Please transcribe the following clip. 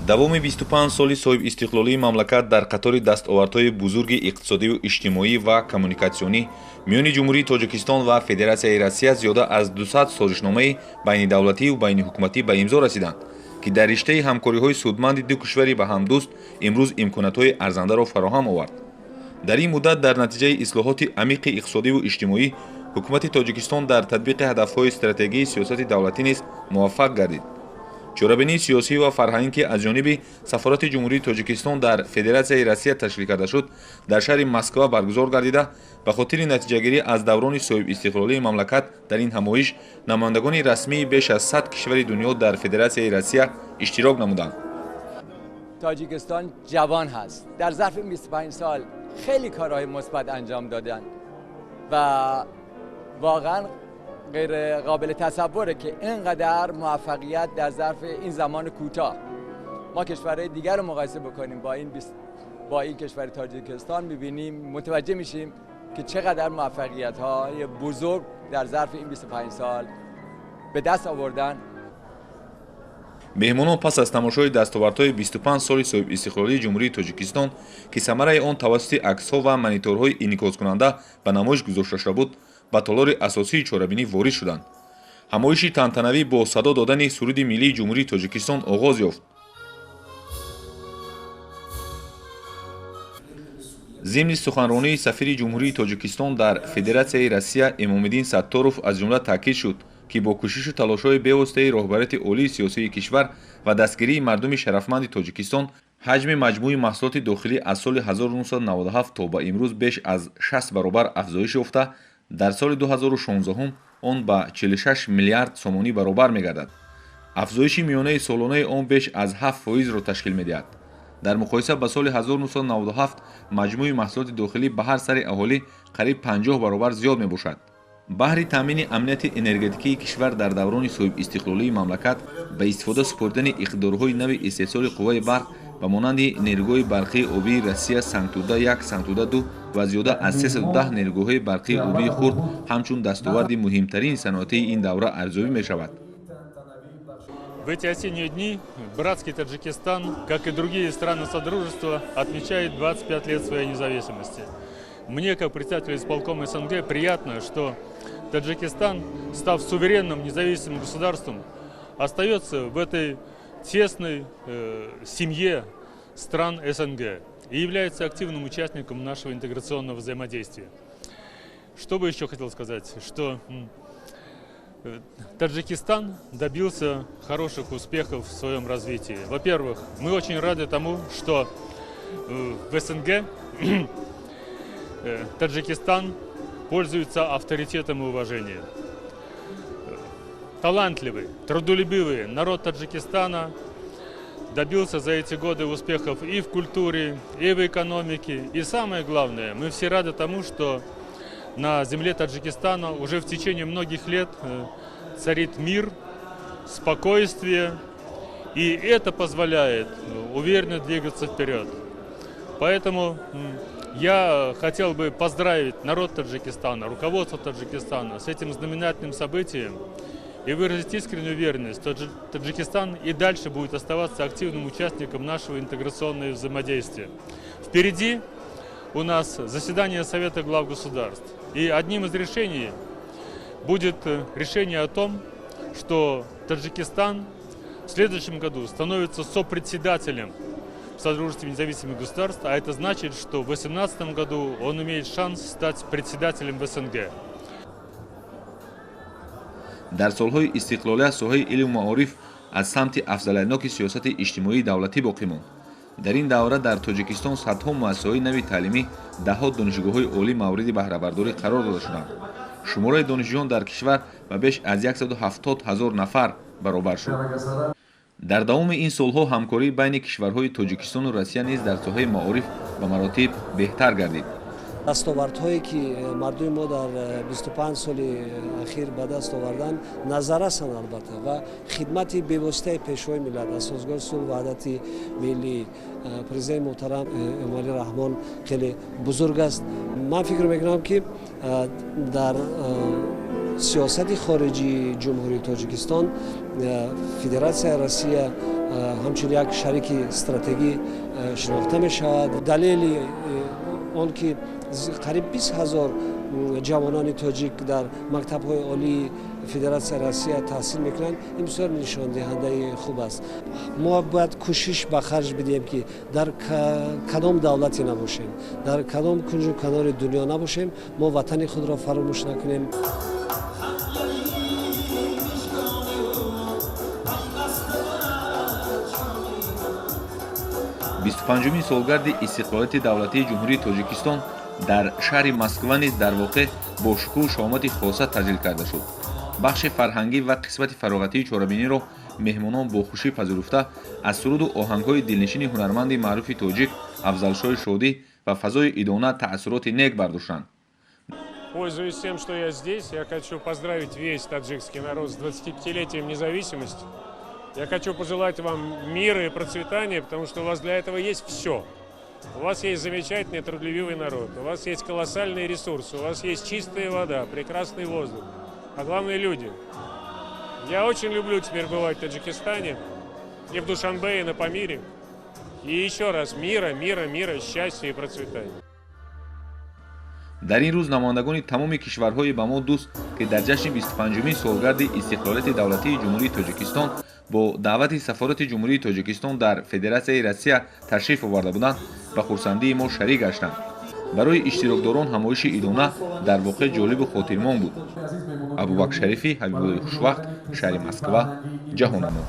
Давоми 25 соли соҳибистиқлолии мамлакат дар қатори дастовардҳои бузурги иқтисодиву иҷтимоӣ ва коммуникатсионӣ миёни Ҷумҳурии Тоҷикистон ва Федератсияи Россия зиёда аз 200 созишномаи байнидавлативу байниҳукуматӣ ба имзо расиданд, ки дар риштаи ҳамкориҳои судманди ду кишвари ба ҳамдӯст имрӯз имкониятҳои арзандаро фароҳам овард. Дар ин муддат дар натиҷаи ислоҳоти амиқи иқтисодиву иҷтимоӣ ҳукумати Тоҷикистон дар татбиқи ҳадафҳои стратегии сиёсати давлатӣ низ муваффақ гардид. Чорабинии сиёсӣ ва фарҳангӣ, ки аз ҷониби Сафорати Ҷумҳурии Тоҷикистон дар Федератсияи Россия ташкил карда шуд, дар шаҳри Москва баргузор гардида, ба хотири натиҷагирӣ аз даврони соҳибистиқлолии мамлакат дар ин ҳамоиш намояндагони расмии беш аз 100 кишвари дунё дар Федератсияи Россия иштирок намуданд. Тоҷикистон ҷавон ҳаст. Дар зарфи 25 сол хеле корҳои мусбат анҷом доданд ва воқеан غیر قابل تصوره که اینقدر موفقیت در ظرف این زمان کوتاه. ما کشورهای دیگر رو مقایسه بکنیم با این کشور تاجیکستان، می‌بینیم، متوجه میشیم که چقدر موفقیت‌های بزرگ در ظرف این 25 سال به دست آوردن. Меҳмонон пас аз тамошои дастовардҳои 25 соли соҳибистиқлолии Ҷумҳурии Тоҷикистон, ки самараи он тавассути аксҳо ва мониторҳои инъикоскунанда ба намоиш гузошта шуда буд, ба толори асосии чорабинӣ ворид шуданд. Ҳамоиши тантанавӣ бо садо додани суруди миллии Ҷумҳурии Тоҷикистон оғоз ёфт. Зимни суханронии сафири Ҷумҳурии Тоҷикистон дар Федератсияи Россия Эмомиддин Сатторов аз ҷумла таъкид шуд, ки бо кӯшишу талошҳои бевоситаи роҳбарияти олии сиёсии кишвар ва дастгирии мардуми шарафманди Тоҷикистон ҳаҷми маҷмӯи маҳсулоти дохилӣ аз соли 1997 то ба имрӯз беш аз 60 баробар афзоиш ёфта, дар соли 2016 он ба 46 миллиард сомонӣ баробар мегардад. Афзоиши миёнаи солонаи он беш аз 7%-ро ташкил медиҳад. Дар муқоиса ба соли 1997 маҷмӯи маҳсулоти дохилӣ ба ҳар сари аҳолӣ қариб 50 баробар зиёд мебошад. Баҳри таъмини амнияти энергетикии кишвар дар даврони соҳибистиқлолии мамлакат ба истифода супоридани иқтидорҳои нави истеҳсоли қувваи барқ ба монанди нерӯгоҳи барқии обии Россия Сангтуда 1, Сангтуда 2 ва зиёда аз 310 нерӯгоҳҳои барқии обии хурд ҳамчун дастоварди муҳимтарини саноатии ин давра арзёбӣ мешавад. В эти осенние дни братский Таджикистан, как и другие страны Содружества, отмечает 25 лет своей независимости. Мне, как председателю исполкома СНГ, приятно, что Таджикистан, став суверенным независимым государством, остается в этой тесной семье стран СНГ и является активным участником нашего интеграционного взаимодействия. Что бы еще хотел сказать, что Таджикистан добился хороших успехов в своем развитии. Во-первых, мы очень рады тому, что в СНГ Таджикистан пользуется авторитетом и уважением. Талантливый, трудолюбивый народ Таджикистана добился за эти годы успехов и в культуре, и в экономике. И самое главное, мы все рады тому, что на земле Таджикистана уже в течение многих лет царит мир, спокойствие, и это позволяет уверенно двигаться вперед. Поэтому я хотел бы поздравить народ Таджикистана, руководство Таджикистана с этим знаменательным событием и выразить искреннюю уверенность, что Таджикистан и дальше будет оставаться активным участником нашего интеграционного взаимодействия. Впереди у нас заседание Совета глав государств. И одним из решений будет решение о том, что Таджикистан в следующем году становится сопредседателем в Содружестве независимых государств, а это значит, что в 2018 году он имеет шанс стать председателем в СНГ. Дар солҳои истиқлолия соҳаи илму маориф аз самти афзалиятноки сиёсати иҷтимоии давлатӣ боқӣ монд. Дар ин давра дар Тоҷикистон садҳо муассисаҳои нави таълимӣ, даҳҳо донишгоҳҳои олӣ мавриди баҳрабардорӣ қарор дода шуданд. Шумораи донишҷӯён дар кишвар ба беш аз 170 ҳазор нафар баробар шуд. Дар давоми ин солҳо ҳамкории байни кишварҳои Тоҷикистону Россия низ дар соҳаи маориф ба маротиб беҳтар гардид. Дастовардҳое ки мардуми мо дар 25 соли ахир ба даст оварданд, назаррасанд, албатта, ва хидмати бевоситаи Пешвои миллат, Асосгузори сулҳу ваҳдати миллӣ, Президенти муҳтарам Эмомалӣ Раҳмон хеле бузург аст. Ман фикр мекунам, ки дар Сиёсати хориҷии Ҷумҳурии Тоҷикистон Федератсияи Россия ҳамчун як шарики стратегӣ шинохта мешавад. Далели он ки қариб 20 ҳазор ҷавонони тоҷик дар мактабҳои олии Федератсияи Россия таҳсил мекунанд, ин бисёр нишондиҳандаи хуб аст. Мо бояд кӯшиш ба харҷ бидиҳем, ки дар кадом давлате набошем, дар кадом кунҷу канори дунё набошем, мо ватани худро фаромӯш накунем. 25-умин солгарди истиқлолияти давлатии Ҷумҳурии Тоҷикистон дар шаҳри Москва низ дар воқеъ бо шукӯҳу шаҳомати хоса таҷлил карда шуд. Бахши фарҳангӣ ва қисмати фароғатии чорабиниро меҳмонон бо хушӣ пазируфта, аз суруду оҳангҳои дилнишини ҳунарманди маъруфи тоҷик Афзалшоҳи Шодӣ ва фазои идона таассуроти нек бардоштанд. Пользуясь тем, что я здесь, я хочу поздравить весь таджикский народ с 25-летием независимости. Я хочу пожелать вам мира и процветания, потому что у вас для этого есть все. У вас есть замечательный трудолюбивый народ, у вас есть колоссальные ресурсы, у вас есть чистая вода, прекрасный воздух, а главное – люди. Я очень люблю теперь бывать в Таджикистане, и в Душанбе, и на Памире. И еще раз мира, мира, мира, счастья и процветания. Дар ин рӯз намояндагони тамоми кишварҳои ба мо дӯст, ки дар ҷашни 25-умин солгарди истиқлолияти давлатии Ҷумҳурии Тоҷикистон бо даъвати Сафорати Ҷумҳурии Тоҷикистон дар Федератсияи Россия ташриф оварда буданд, ба хурсандии мо шарик гаштанд. Барои иштирокдорон ҳамоиши идона дар воқеъ ҷолибу хотирмон буд. Абубакр Шарифӣ, Ҳабибуллои Хушвақт, шаҳри Москва, Ҷаҳонамо.